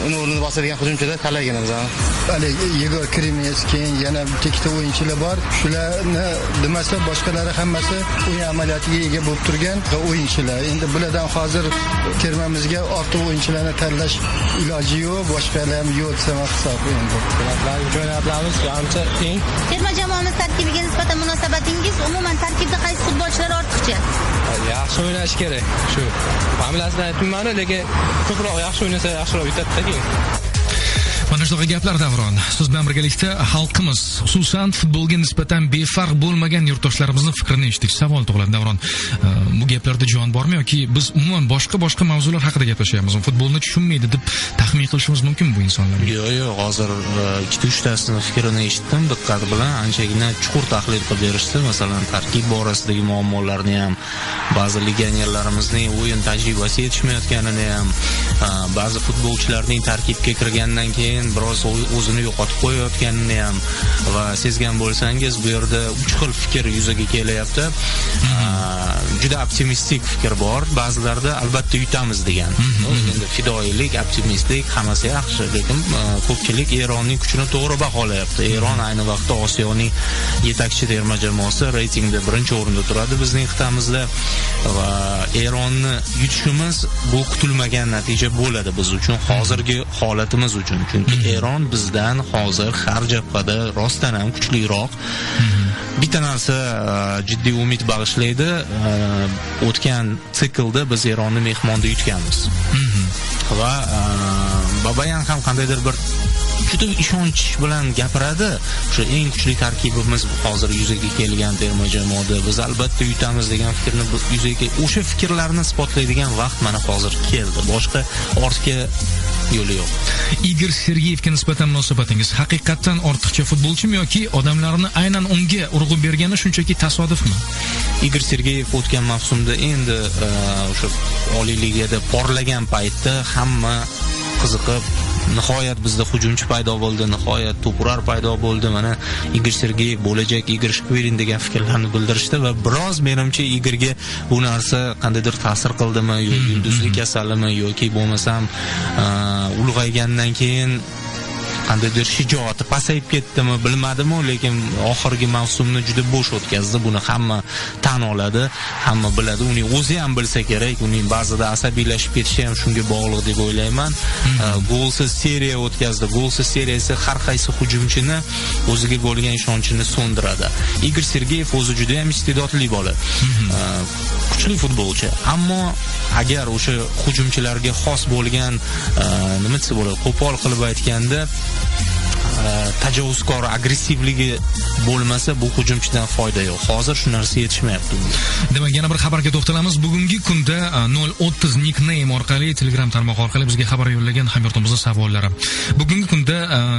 uni o'rnini bosadigan hujumchilar talaygina bizani. Hali Yegor Krimets, keyin yana ikkita o'yinchilar bor. Shularni demasa boshqalari hammasi o'yin amaliyotiga ega bo'lib turgan o'yinchilar. Endi bulardan hozir termamizga ortiq o'yinchilarni tanlash iloji yo'q, boshqalar ham yo'q desam hisob endi. Imkoniyatlarimiz ancha teng. Terma jamoamiz tarkibiga nisbatan munosabatingiz, umuman tarkibda qaysi futbolchilar ortiqcha? Yaxshi o'ynash kerak. Shu. Familiyasini aytmayman, lekin ko'proq yaxshi o'ynasa yaxshiroq yutadi-da keyin. Mana shunaqa gaplar Davron. Siz bilan birgalikda xalqimiz, xususan futbolga nisbatan befarq bo'lmagan yurtdoshlarimizning fikrini eshitdik. Savol tug'iladi Davron. Bu gaplarda jon bormi yoki biz umuman boshqa mavzular haqida gaplashyapmiz? Futbolni tushunmaydi deb taxmin qilishimiz mumkin bu insonlar? Yo'q, hozir ikkita uchtasini fikrini eshitdim diqqat bilan, anchagina chuqur tahlil qilib berishdi. Masalan, tarkib borasidagi muammolarni ham, ba'zi legionerlarimizning o'yin tajribasi yetishmayotganini ham, ba'zi futbolchilarning tarkibga kirgandan keyin biroz o'zini yo'qotib qo'yayotganini ham va sezgan bo'lsangiz, bu yerda uch xil fikr yuzaga kelyapti. Juda optimistik fikr bor, ba'zilarda albatta yutamiz degan. Endi fidoyilik, optimistlik hammasi yaxshi, lekin ko'pchilik Eronning kuchini to'g'ri baholayapti. Eron ayni vaqtda Osiyoning yetakchi terma jamoasi, reytingda birinchi o'rinda turadi bizning qit'amizda va Eronni yutishimiz bu kutilmagan natija bo'ladi biz uchun, hozirgi holatimiz uchun. Chunki Eron bizdan hozir har jabhada rostdan ham kuchliroq. Bitta narsa jiddiy umid bag'ishlaydi. O'tgan siklda biz Eronni mehmonda yutganmiz. Va Babayan ham qandaydir bir juda ishonch bilan gapiradi. O'sha eng kuchli tarkibimiz hozir yuzaga kelgan terma jamoada biz albatta yutamiz degan fikrni yuzaga, o'sha fikrlarni isbotlaydigan vaqt mana hozir keldi. Boshqa ortga yo'li yo'q. Igor Sergeyevga nisbatan munosabatingiz, haqiqatdan ortiqcha futbolchimi yoki odamlarni aynan unga urg'u bergani shunchaki tasodifmi? Igor Sergeyev o'tgan mavsumda endi o'sha oliy ligada porlagan paytda hamma qiziqib, nihoyat bizda hujumchi paydo bo'ldi, nihoyat to'purar paydo bo'ldi, mana Igor Sergeyev bo'lajak Igor Shkvirin degan fikrlarni bildirishdi va biroz menimcha Igorga bu narsa qandaydir ta'sir qildimi, yo yulduzlik kasalimi yoki bo'lmasam ulg'aygandan keyin qandaydir shijoati pasayib ketdimi bilmadimu, lekin oxirgi mavsumni juda bo'sh o'tkazdi. Buni hamma tan oladi, hamma biladi, uning o'zi ham bilsa kerak. Uning ba'zida asabiylashib ketishi ham shunga bog'liq deb o'ylayman. Golsiz seriya o'tkazdi. Golsiz seriyasi har qaysi hujumchini o'ziga bo'lgan ishonchini so'ndiradi. Igor Sergeyev o'zi juda ham iste'dodli bola, kuchli futbolchi, ammo agar o'sha hujumchilarga xos bo'lgan nima desa bo'ladi, qo'pol qilib aytganda tajovuzkor agressivligi bo'lmasa bu hujumchidan foyda yo'q. Hozir shu narsa yetishmayapti. Demak, yana bir xabarga to'xtalamiz. Bugungi kunda 030 nickname orqali Telegram tarmog'i orqali bizga xabar yo'llagan hamyurtimizning savollari. Bugungi kunda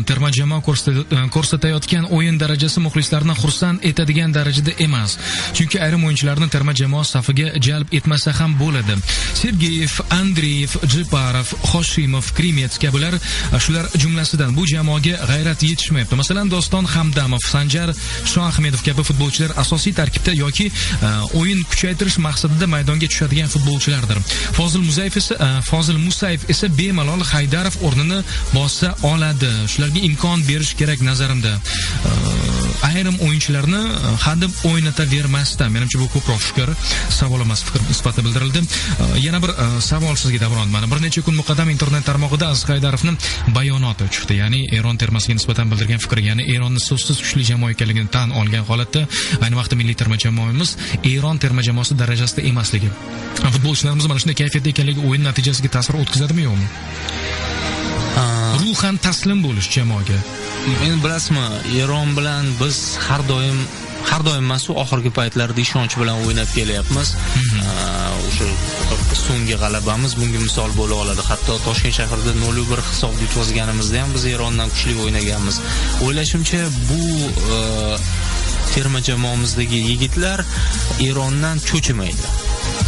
terma jamoa ko'rsatayotgan o'yin darajasi muxlislarni xursand etadigan darajada emas. Chunki ayrim o'yinchilarni terma jamoa safiga jalb etmasa ham bo'ladi. Sergeyev, Andreyev, Jeparov, Hoshimov, Krimets kabilar shular jumlasidan bu jamoaga g'ayrat yetishmayapti. Masalan, Doston Hamdamov, Sanjar Shoahmedov kabi futbolchilar asosiy tarkibda yoki o'yin kuchaytirish maqsadida maydonga tushadigan futbolchilardir. Fozil Musayev esa bemalol Haydarov o'rnini bosa oladi. Shularga imkon berish kerak nazarimda. Ayrim o'yinchilarni hadeb o'ynatavermasdan, menimcha bu ko'proq fikr, savol emas, fikr sifatida bildirildi. Yana bir savol sizga Davron. Mana bir necha kun muqaddam internet tarmog'ida Aziz Haydarovning bayonoti chiqdi. Ya'ni Eron termasiga nisbatan bildirgan fikri, ya'ni Eronni so'zsiz kuchli jamoa ekanligini tan olgan holatda ayni vaqtda milliy terma jamoamiz Eron terma jamoasi darajasida emasligi, futbolchilarimiz mana shunday kayfiyatda ekanligi o'yin natijasiga ta'sir o'tkazadimi yo'qmi? Ruhan taslim bo'lish jamoaga. Endi bilasizmi, Eron bilan biz har doim emas, oxirgi paytlarda ishonch bilan o'ynab kelyapmiz. O'sha so'nggi g'alabamiz bunga misol bo'la oladi. Hatto Toshkent shahrida 0-1 hisobda yutqazganimizda ham biz Erondan kuchli o'ynaganmiz. O'ylashimcha, bu terma jamoamizdagi yigitlar Erondan cho'chimaydi.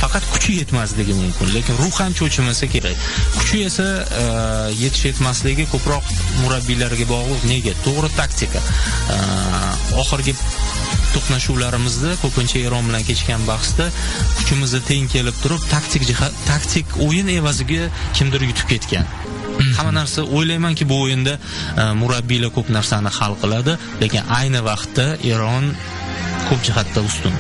Faqat kuchi yetmasligi mumkin, lekin ruhan cho'chimasa kerak. Kuchi esa yetish yetmasligi ko'proq murabbiylarga bog'liq. Nega? To'g'ri taktika. Oxirgi to'qnashuvlarimizda ko'pincha Eron bilan kechgan bahsda kuchimizda teng kelib turib, taktik o'yin evaziga kimdir yutib ketgan. Hamma narsa, o'ylaymanki, bu o'yinda murabbiylar ko'p narsani hal qiladi, lekin ayni vaqtda Eron ko'p jihatda ustun.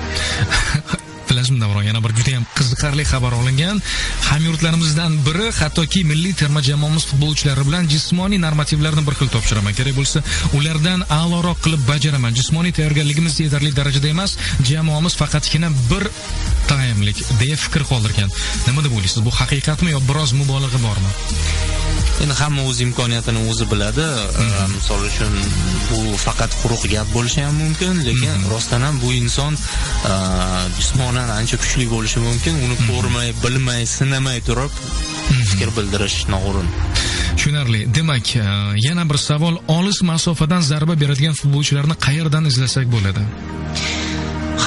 Bilasizmi Davron, yana bir juda ham qiziqarli xabar olingan. Hamyurtlarimizdan biri hattoki milliy terma jamoamiz futbolchilari bilan jismoniy normativlarni bir xil topshiraman. Kerak bo'lsa, ulardan a'loroq qilib bajaraman. Jismoniy tayyorgarligimiz yetarli darajada emas, jamoamiz faqatgina bir taymlik deya fikr qoldirgan. Nima deb o'ylaysiz? Bu haqiqatmi yo biroz mubolag'a bormi? Endi hamma o'z imkoniyatini o'zi biladi. Misol uchun, bu faqat quruq gap bo'lishi ham mumkin, lekin rostdan ham bu inson jismonan ancha kuchli bo'lishi mumkin. Uni ko'rmay, bilmay, sinamay turib fikr bildirish noo'rin. Tushunarli. Demak, yana bir savol: olis masofadan zarba beradigan futbolchilarni qayerdan izlasak bo'ladi?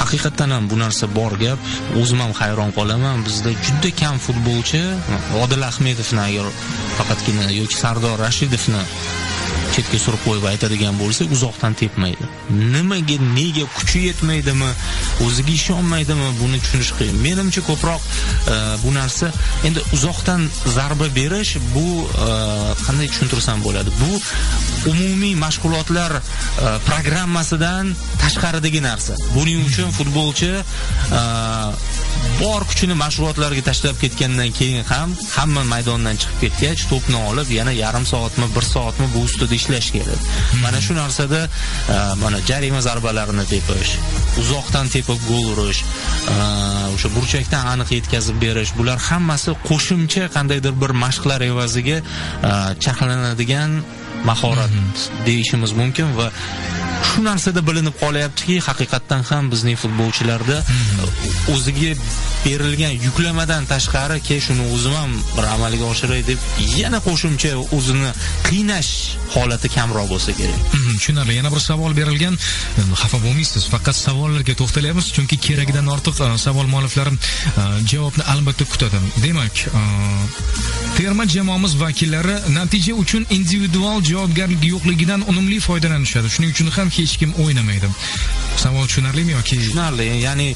Haqiqatan ham bu narsa bor gap. O'zim ham hayron qolaman. Bizda juda kam futbolchi, Odil Ahmedovni agar faqatgina yoki Sardor Rashidovni chetga surib qo'yib aytadigan bo'lsak, uzoqdan tepmaydi. Nimaga, nega kuchi yetmaydimi, o'ziga ishonmaydimi, buni tushunish qiyin. Menimcha ko'proq bu narsa endi uzoqdan zarba berish, bu qanday tushuntirsam bo'ladi? Bu umumiy mashg'ulotlar programmasidan tashqaridagi narsa. Buning uchun futbolchi bor kuchini mashg'ulotlarga tashlab ketgandan keyin ham hamma maydondan chiqib ketgach, to'pni olib yana yarim soatmi, 1 soatmi bu ustida ishlash kerak. Mana shu narsada mana jarima zarbalarini tepish, uzoqdan tepib gol urish, o'sha burchakdan aniq yetkazib berish, bular hammasi qo'shimcha qandaydir bir mashqlar evaziga charxlanadigan mahorat deyishimiz mumkin va shu narsada bilinib qolyaptiki, haqiqatdan ham bizning futbolchilarda o'ziga berilgan yuklamadan tashqari, ke shuni o'zim ham bir amalga oshiray deb yana qo'shimcha o'zini qiynash holati kamroq bo'lsa kerak. Tushunarli. Yana bir savol berilgan. Xafa bo'lmaysiz, faqat savollarga to'xtalyapmiz, chunki keragidan ortiq savol mualliflari javobni albatta kutadi. Demak, terma jamoamiz vakillari natija uchun individual javobgarlik yo'qligidan unumli foydalanishadi. Shuning uchun ham hech kim o'ynamaydi. Savol tushunarlimi yoki? Tushunarli. Ya'ni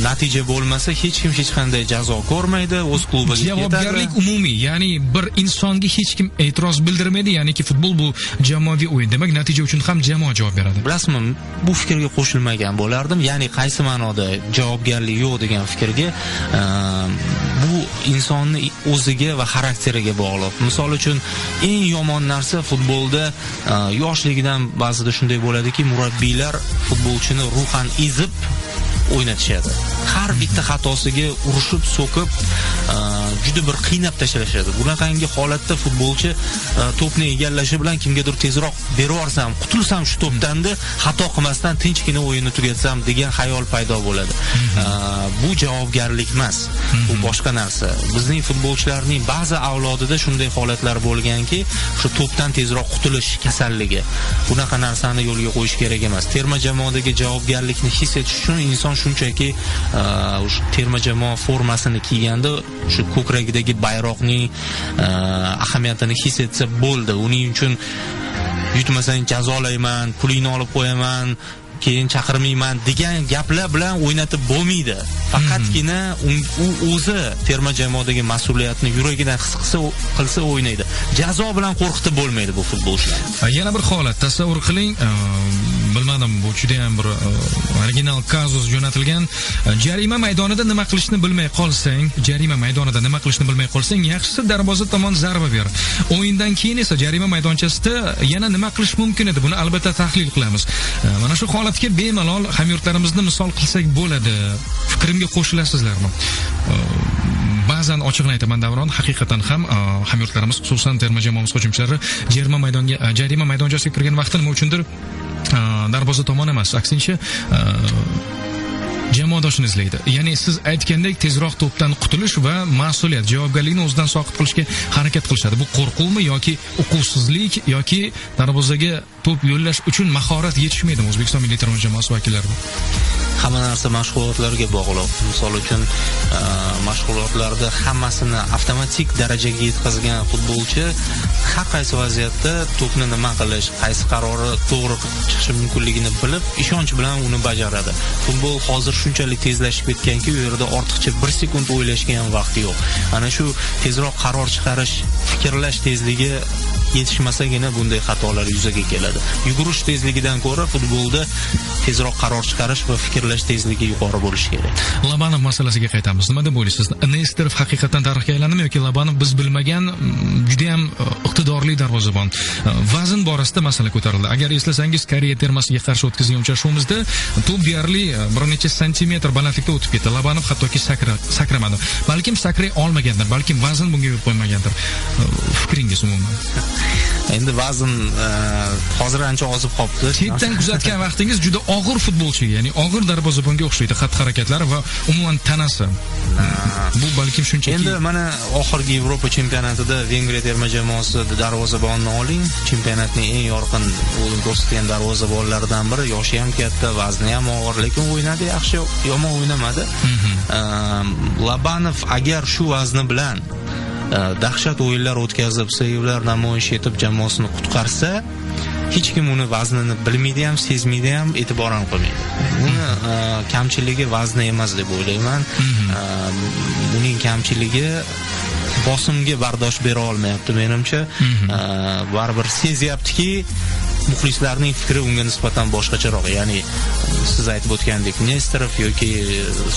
natija bo'lmasa hech kim hech qanday jazo ko'rmaydi, o'z klubiga ketadi. Javobgarlik umumiy, ya'ni bir insonga hech kim e'tiroz bildirmaydi, ya'niki futbol bu jamoaviy o'yin. Demak, natija uchun ham jamoa javob beradi. Bilasizmi, bu fikrga qo'shilmagan bo'lardim. Ya'ni qaysi ma'noda javobgarlik yo'q degan fikrga, bu insonni o'ziga va xarakteriga bog'liq. Misol uchun, eng yomon narsa futbolda yoshligidan ba'zida shunday bo'ladiki, murabbiylar futbolchini ruhan ezib o'ynatishadi. Har bitta xatosiga urushib, so'kib, juda bir qiynab tashlashadi. Bunaqangi holatda futbolchi to'pni egallashi bilan kimgadir tezroq berib yuborsam, qutulsam shu to'pdan, xato qilmasdan tinchgina o'yinni tugatsam degan xayol paydo bo'ladi. Bu javobgarlik emas, bu boshqa narsa. Bizning futbolchilarning ba'zi avlodida shunday holatlar bo'lganki, shu to'pdan tezroq qutulish kasalligi. Bunaqa narsani yo'lga qo'yish kerak emas. Terma jamoadagi javobgarlikni his etish uchun inson shunchaki o'sha terma jamoa formasini kiyganda shu ko'kragidagi bayroqning ahamiyatini his etsa bo'ldi. Uning uchun yutmasang jazolayman, pulingni olib qo'yaman, keyin chaqirmayman degan gaplar bilan o'ynatib bo'lmaydi. Faqatgina u o'zi terma jamoadagi mas'uliyatni yuragidan his qilsa o'ynaydi. Jazo bilan qo'rqitib bo'lmaydi bu futbolchilar. Yana bir holat tasavvur qiling, bilmadim, bu juda ham bir original kazus jo'natilgan. Jarima maydonida nima qilishni bilmay qolsang, jarima maydonida nima qilishni bilmay qolsang, yaxshisi darvoza tomon zarba ber. O'yindan keyin esa jarima maydonchasida yana nima qilish mumkin edi? Buni albatta tahlil qilamiz. Mana shu holatga bemalol hamyurtlarimizni misol qilsak bo'ladi. Fikrimga qo'shilasizlarmi? Ba'zan ochiqni aytaman, Davron, haqiqatan ham hamyurtlarimiz, xususan terma jamoamiz hujumchilari jarima maydonchasiga kirgan vaqtda nima uchundir darvoza tomon emas, aksincha jamoadoshini izlaydi. Ya'ni siz aytgandek tezroq to'pdan qutulish va mas'uliyat, javobgarlikni o'zidan soqit qilishga harakat qilishadi. Bu qo'rquvmi yoki uquvsizlik yoki darvozaga to'p yo'llash uchun mahorat yetishmaydimi O'zbekiston milliy terma jamoasi vakillarida? Hamma narsa mashg'ulotlarga bog'liq. Misol uchun, mashg'ulotlarda hammasini avtomatik darajaga yetkazgan futbolchi har qaysi vaziyatda to'pni nima qilish, qaysi qarori to'g'ri chiqishi mumkinligini bilib, ishonch bilan uni bajaradi. Futbol hozir shunchalik tezlashib ketganki, u yerda ortiqcha 1 sekund o'ylashga ham vaqt yo'q. Ana shu tezroq qaror chiqarish, fikrlash tezligi yetishmasagina bunday xatolar yuzaga keladi. Yugurish tezligidan ko'ra futbolda tezroq qaror chiqarish va fikrlash tezligi yuqori bo'lishi kerak. Lobanov masalasiga qaytamiz. Nima deb o'ylaysiz? Nesterov haqiqatan tarixga aylandimi yoki Lobanov biz bilmagan juda ham iqtidorli darvozabon? Vazn borasida masala ko'tarildi. Agar eslasangiz, Koreya termasiga qarshi o'tkazgan uchrashuvimizda to'p deyarli bir necha santimetr balandlikda o'tib ketdi. Lobanov hattoki sakramadi. Balkim sakray olmagandir, balkim vazn bunga yo'l qo'ymagandir. Fikringiz umuman? Endi vazn hozir ancha ozib qolibdi. Chetdan kuzatgan vaqtingiz juda og'ir futbolchiga, ya'ni og'ir darvozabonga o'xshaydi xatti-harakatlari va umuman tanasi. Bu balkim shunchaki. Endi mana oxirgi Yevropa chempionatida Vengriya terma jamoasi darvozabonni oling, chempionatning eng yorqin o'yin ko'rsatgan darvozabonlardan biri, yoshi ham katta, vazni ham og'ir, lekin o'ynadi yaxshi, yomon o'ynamadi. Lobanov agar shu vazni bilan dahshat o'yinlar o'tkazib, seyvlar namoyish etib jamoasini qutqarsa, hech kim uni vaznini bilmaydi ham, sezmaydi ham, e'tibor ham qilmaydi. Uni kamchiligi vazni emas deb o'ylayman. Uning kamchiligi bosimga bardosh bera olmayapti menimcha. Baribir sezyaptiki, muxlislarning fikri unga nisbatan boshqacharoq. Ya'ni siz aytib o'tgandek, Nesterov yoki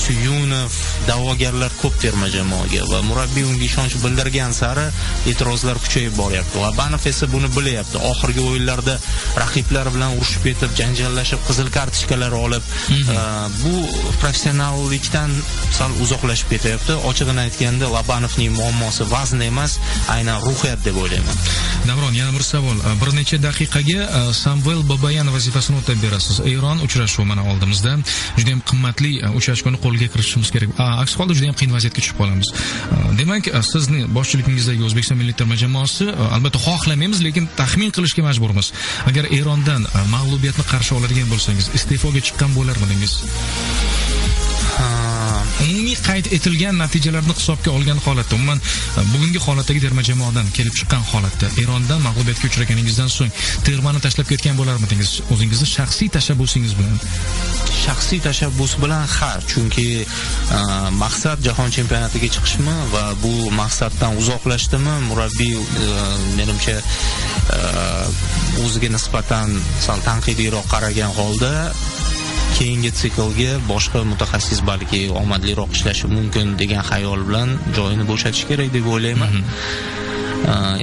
Suyunov da'vogarlar ko'p terma jamoaga va murabbiy unga ishonch bildirgan sari e'tirozlar kuchayib boryapti. Lobanov esa buni bilyapti. Oxirgi o'yinlarda raqiblar bilan urushib ketib, janjallashib, qizil kartochkalar olib, bu professionallikdan sal uzoqlashib ketyapti. Ochig'ini aytganda, Lobanovning muammosi vazn emas, aynan ruhiyat deb o'ylayman. Davron, yana bir savol. Bir necha daqiqaga Samvel Babayan vazifasini o'tab berasiz. Eron uchrashuvi mana oldimizda. Juda ham qimmatli 3 ochkoni qo'lga kiritishimiz kerak. Aks holda juda ham qiyin vaziyatga tushib qolamiz. Demak, sizni boshchiligingizdagi O'zbekiston milliy terma jamoasi, albatta xohlamaymiz, lekin taxmin qilishga majburmiz. Agar Erondan mag'lubiyatni qarshi oladigan bo'lsangiz, iste'foga chiqqan bo'larmidingiz? Umumiy qayd etilgan natijalarni hisobga olgan holatda, umuman bugungi holatdagi terma jamoadan kelib chiqqan holatda Erondan mag'lubiyatga uchraganingizdan so'ng termani tashlab ketgan bo'larmidingiz o'zingizni shaxsiy tashabbusingiz bilan? Shaxsiy tashabbus bilan ha, chunki maqsad jahon chempionatiga chiqishmi va bu maqsaddan uzoqlashdimi, murabbiy menimcha o'ziga nisbatan sal tanqidiyroq qaragan holda keyingi siklga boshqa mutaxassis balki omadliroq ishlashi mumkin degan xayol bilan joyini bo'shatish kerak deb o'ylayman.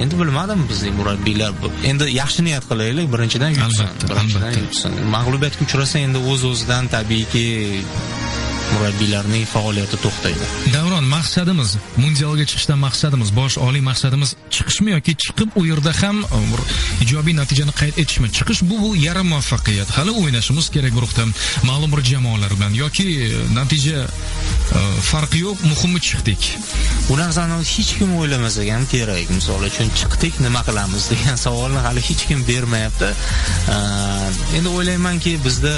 Endi bilmadim, bizning murabbiylar endi yaxshi niyat qilaylik, birinchidan yutsin, birinchidan yutsin. Mag'lubiyatga uchrasa endi o'z-o'zidan tabiiyki murabbiylarning faoliyati to'xtaydi. Davron, maqsadimiz mundialga chiqishdan maqsadimiz, bosh oliy maqsadimiz chiqishmi yoki chiqib u yerda ham bir ijobiy natijani qayd etishmi? Chiqish bu yarim muvaffaqiyat. Hali o'ynashimiz kerak guruhda ma'lum bir jamoalar bilan yoki natija farqi yo'q, muhimi chiqdik. Bu narsani hech kim o'ylamasa ham kerak. Misol uchun chiqdik, nima qilamiz degan savolni hali hech kim bermayapti. Endi o'ylaymanki, bizda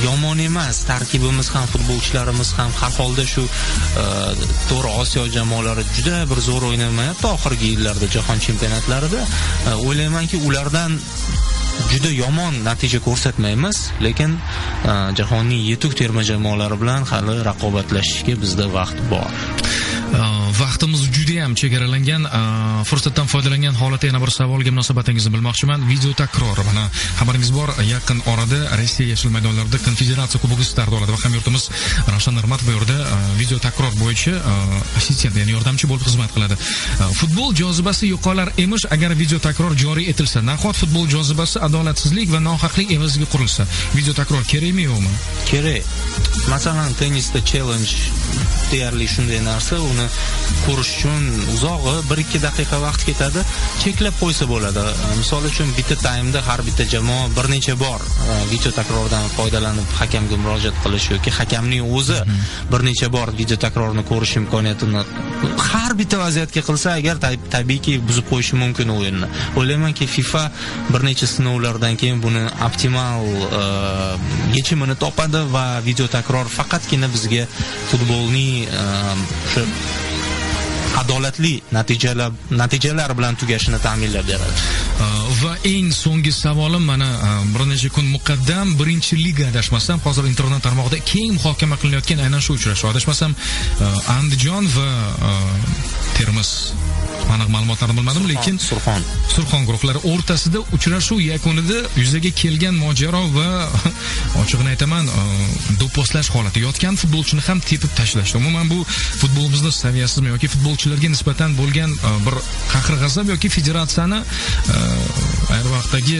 yomon emas, tarkibimiz ham, futbolchilarimiz ham har holda shu to'g'ri Osiyo jamoalari juda bir zo'r o'ynamayapti oxirgi yillarda jahon chempionatlarida. O'ylaymanki, ulardan juda yomon natija ko'rsatmaymiz, lekin jahonning yetuk terma jamoalari bilan hali raqobatlashishga bizda vaqt bor. Vaqtimiz juda ham chegaralangan. Fursatdan foydalangan holatda yana bir savolga munosabatingizni bilmoqchiman. Video takror, mana xabaringiz bor, yaqin orada Rossiya yashil maydonlarida Konfederatsiya Kubogi start oladi va hamyurtimiz Ravshan Ermatov bu yerda video takror bo'yicha assistent, ya'ni yordamchi bo'lib xizmat qiladi. Futbol jozibasi yo'qolar emish agar video takror joriy etilsa. Nahot futbol jozibasi adolatsizlik va nohaqlik evaziga qurilsa? Video takror kerakmi yo'qmi? Kerak. Masalan, tennisda challenge deyarli shunday narsa, uni ko'rish uchun uzog'i 1-2 daqiqa vaqt ketadi. Cheklab qo'ysa bo'ladi. Misol uchun bitta taymda har bitta jamoa bir necha bor video takrordan foydalanib hakamga murojaat qilish yoki hakamning o'zi bir necha bor video takrorni ko'rish imkoniyatini har bitta vaziyatga qilsa agar, tabiiyki buzib qo'yishi mumkin o'yinni. O'ylaymanki, FIFA bir necha sinovlardan keyin buni optimal yechimini topadi va video takror faqatgina bizga futbolning o'sha adolatli natijalar bilan tugashini ta'minlab beradi. Va eng so'nggi savolim, mana bir necha kun muqaddam birinchi liga adashmasam hozir internet tarmog'ida keng muhokama qilinayotgan aynan shu uchrashuv. Adashmasam Andijon va Termiz, aniq ma'lumotlarni bilmadim, lekin Surxon guruhlari o'rtasida uchrashuv yakunida yuzaga kelgan mojaro va ochig'ini aytaman, do'pposlash holati, yotgan futbolchini ham tepib tashlashdi. Umuman bu futbolimizni saviyasizmi yoki futbolchilarga nisbatan bo'lgan bir qahr-g'azab yoki federatsiyani ayni vaqtdagi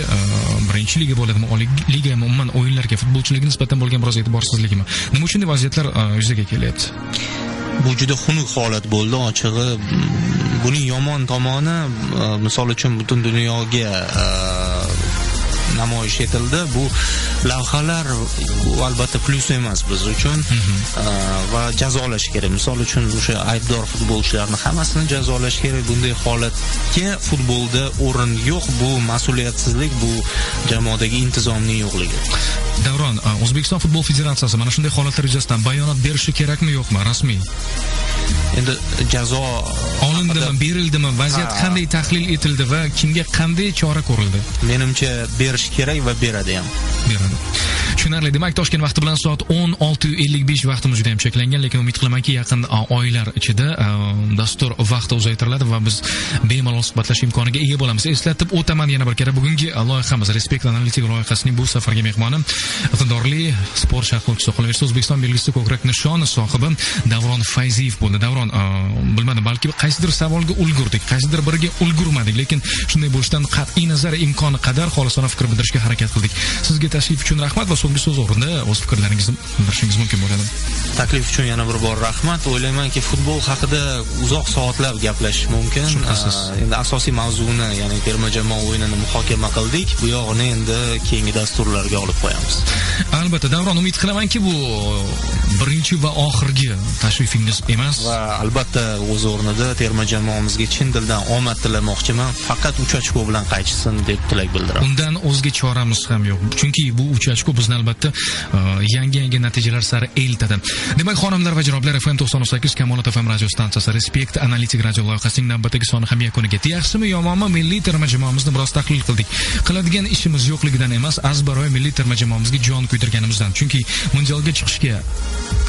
birinchi liga bo'ladimi, oliy ligami, umuman o'yinlarga futbolchilarga nisbatan bo'lgan biroz e'tiborsizligimi? Nima uchun bu vaziyatlar yuzaga kelyapti? Bu juda xunuk holat bo'ldi, ochig'i. Buning yomon tomoni, misol uchun butun dunyoga namoyish etildi. Bu lavhalar albatta plyus emas biz uchun va jazolash kerak. Misol uchun o'sha aybdor futbolchilarni hammasini jazolash kerak. Bunday holatga futbolda o'rin yo'q. Bu mas'uliyatsizlik, bu jamoadagi intizomning yo'qligi. Davron, O'zbekiston Futbol Federatsiyasi mana shunday holatlar yuzasidan bayonot berishi kerakmi yo'qmi rasmiy? Endi jazo olindimi, berildimi, vaziyat qanday tahlil etildi va kimga qanday chora ko'rildi? Menimcha berish kerak va beradi ham. Beradi. Tushunarli. Demak, Toshkent vaqti bilan soat 16:55 vaqtimiz juda ham cheklangan, lekin umid qilamanki, yaqin oylar ichida dastur vaqti uzaytiriladi va biz bemalol suhbatlashish imkoniga ega bo'lamiz. Eslatib o'taman yana bir karra, bugungi loyihamiz Respekt analitik loyihasining bu safargi mehmoni iqtidorli sport sharhlovchisi, qolaversa O'zbekiston belgisi ko'krak nishoni sohibi Davron Fayziyev bo'ldi. Davron, bilmadim, balki qaysidir savolga ulgurdik, qaysidir biriga ulgurmadik, lekin shunday bo'lishidan qat'iy nazar imkoni qadar xolisona fikr bildirishga harakat qildik. Sizga tashrif uchun rahmat va so'nggi so'z o'rnida o'z fikrlaringizni bildirishingiz mumkin bo'ladi. Taklif uchun yana bir bor rahmat. O'ylaymanki, futbol haqida uzoq soatlab gaplashish mumkin. Endi asosiy mavzuni, ya'ni terma jamoa o'yinini muhokama qildik. Bu yog'ini endi keyingi dasturlarga olib qo'yamiz. Albatta, Davron, umid qilamanki, bu birinchi va oxirgi tashrifingiz emas. Va albatta o'z o'rnida terma jamoamizga chin dildan omad tilamoqchiman. Faqat 3 ochko bilan qaytishsin deb tilak bildiraman. Undan o'zga choramiz ham yo'q. Chunki bu 3 ochko bizni albatta yangi natijalar sari eltadi. Demak, xonimlar va janoblar, FM 98 Kamolot FM radio stansiyasi Respekt analitik radio loyihasining navbatdagi soni ham yakuniga yetdi. Yaxshimi, yomonmi, milliy terma jamoamizni biroz tahlil qildik. Qiladigan ishimiz yo'qligidan emas, azbaroy milliy terma jamoamizga jon kuydirganimizdan. Chunki mundialga chiqishga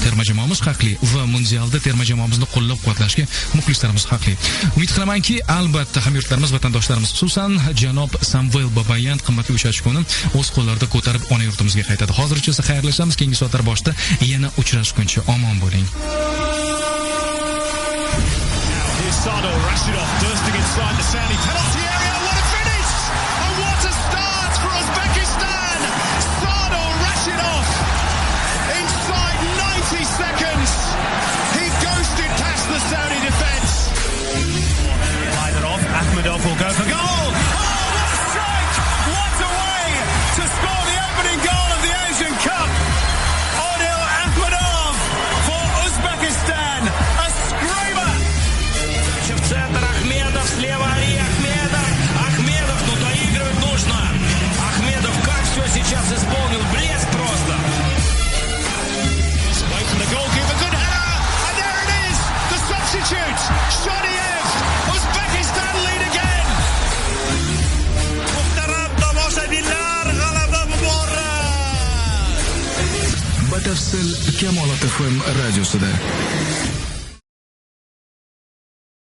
terma jamoamiz haqli va mundialda terma jamoamizni qo'llab-quvvatlashga muxlislarimiz haqli. Umid qilamanki, albatta hamyurtlarimiz, vatandoshlarimiz, xususan janob Samvel Babayan qimmatli 3 ochkoni o'z qo'llarida ko'tarib ona yurtimizga qaytadi. Hozircha esa xayrlashamiz. Keyingi soatlar boshida yana uchrashguncha omon bo'ling. Sardor Rashidov bursting inside the Saudi penalty area. What a finish! And what a start for Uzbekistan! Sardor Rashidov inside 90 seconds. He ghosted past the Saudi defense. Either off, Akhmedov will go for goal. Oh, what a strike! What a way to score the opening goal of the Asian Cup! Odil Akhmedov for Uzbekistan. A screamer! В центр Ахмедов, слева Ари Ахмедов. Ахмедов, ну доигрывать нужно. Ахмедов как все сейчас исполнил, блеск просто. Away from the goalkeeper, good header, and there it is, the substitute, Shodiev. Uzbekistan lead again. Muhtaram tomoshabinlar, g'alaba muborak. Batafsil Kamolot FM radiosida.